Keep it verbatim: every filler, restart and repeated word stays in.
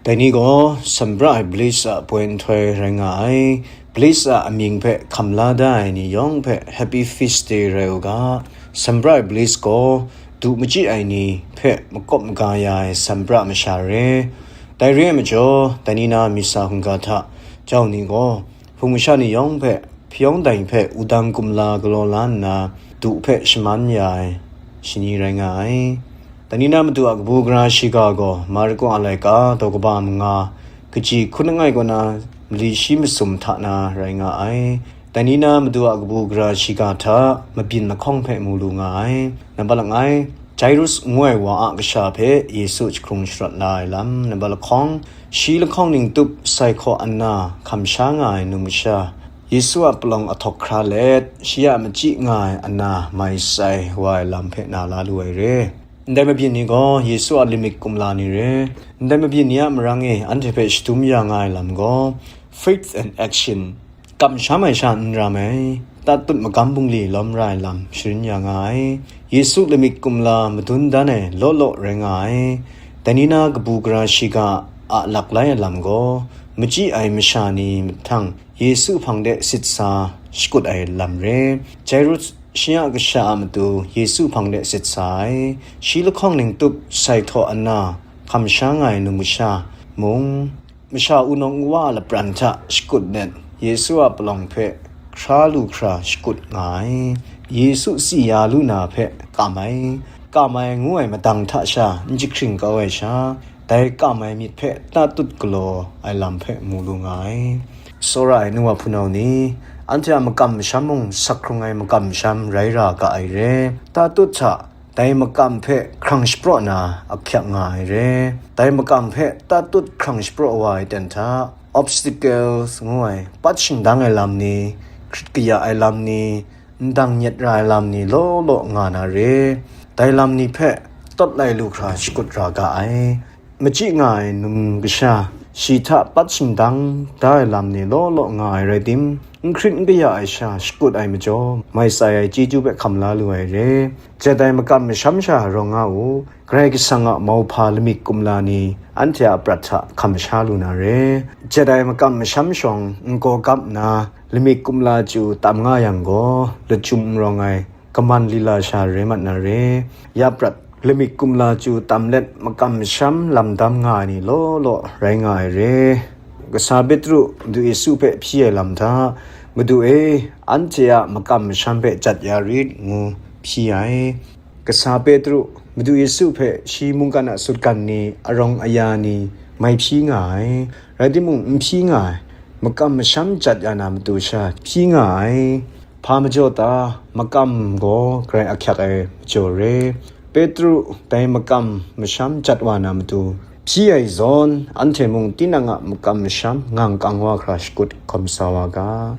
Dai ni gaw Sambra ai Bliss a poi nhtoi rai nga ai. Bliss a amying hpe hkam la da ai ni yawng hpe Happy Feast Day rai u ga. Sambra ai Bliss gaw du machyi ai ni hpe makawp maga ya ai Sambra masha re. Dai re ai majaw, dai ni na misa hkungga hta jau ni gaw, hpung masha ni yawng hpe hpyawng dai hpe wudang kumla galaw la nna, du hpe shaman ya ai shani rai nga ai. Dai ni na Madu a kabu gara shiga gaw Marko a laika daw kaba manga, kaji hkun langai kaw na mali shi masum hta na rai nga ai. Dai ni na Madu a kabu gara shiga hta mabyin lahkawng hpe mu lu nga ai. Nambat langai, Jairus ngu ai wa a kasha hpe Yesu jahkrung sharawt la ai lam. Nambat lahkawng, shi lahkawng ning tup sai hkaw Anna hkam sha nga ai num masha, Yesu a palawng ahtawk hkra let, shi a machyi nga ai Anna mai sai wa ai lam hpe na la lu ai re. Ndai mabyin ni gaw Yesu a limik kumla ni re. Ndai mabyin ni a marang e anhte hpe shadum ya nga ai lam gaw, faith and action, kamsham ai sha n ram ai, tatut magam bungli lawm ra ai lam sharin ya nga ai. Yesu limik kumla madun dan ai law law rai nga ai. Dai ni na kabu gara shiga a laklai ai lam gaw, machyi ai masha ni mahtang Yesu hpang de sit sa shakut ai lam re. Jairus shi a kasha a matu Yesu hpang de sit sa ai. Shi lahkawng ning tup sai htaw Anna hkam sha nga ai num masha mung, masha wunawng wa a lapran hta shakut let, Yesu a palawng hpe hkra lu hkra shakut nga ai. Yesu si ya lu na hpe kam ai, kam ai ngu ai madang hta sha n jahkring kau ai sha, dai kam ai myit hpe tatut galaw ai lam hpe mu lu nga ai. Tsawra ai nu wa hpunau ni, anhte a makam masham mung sak hkrung ai makam masham rai ra ga ai re. Tatut hta dai makam hpe hkrang shapraw na ahkyak nga ai re. Dai makam hpe tatut hkrang shapraw wa ai ten hta, obstacles ngu ai, pat shingdang ai lam ni, hkrit kaya ai lam ni, ndang nyet ra ai lam ni law law nga na re. Dai lam ni hpe tawt lai lu hkra shakut ra ga ai. Machyi nga ai num kasha, shi hta pat shingdang da ai lam ni law law nga ai rai tim, n hkrit n kaya ai sha shakut ai majaw, mai tsai ai chyeju hpe hkam la lu ai re. Jat ai makam masham sha rawng nga u, Karai Kasang a mauhpa lamik kumla ni anhte a prat hta hkam sha lu na re. Jat ai makam masham shawng n gaw gap nna, lamik kumla chyu tam nga yang gaw, lachyum n rawng ai, kaman lila sha rai mat na re. Ya prat, lamik kumla chyu tam let makam masham lam dam nga ai ni law law rai nga ai re. Kasa Petru Madu Yesu hpe hpyi ai lam hta, "Madu e, anhte a makam masham hpe jat ya rit," ngu hpyi ai. Kasa Petru Madu Yesu hpe shi mungkan a sutgan ni, arawng aya ni mai hpyi nga ai. Rai timung, n hpyi nga ai, makam masham jat ya na matu sha hpyi nga ai. Hpa majaw ta? Makam gaw Karai ahkyak ai majaw re. Petru dai makam masham jat wa na matu hpyi ai zawn, anhte mung tinang a makam masham ngang kang wa hkra shakut hkawm sa wa ga.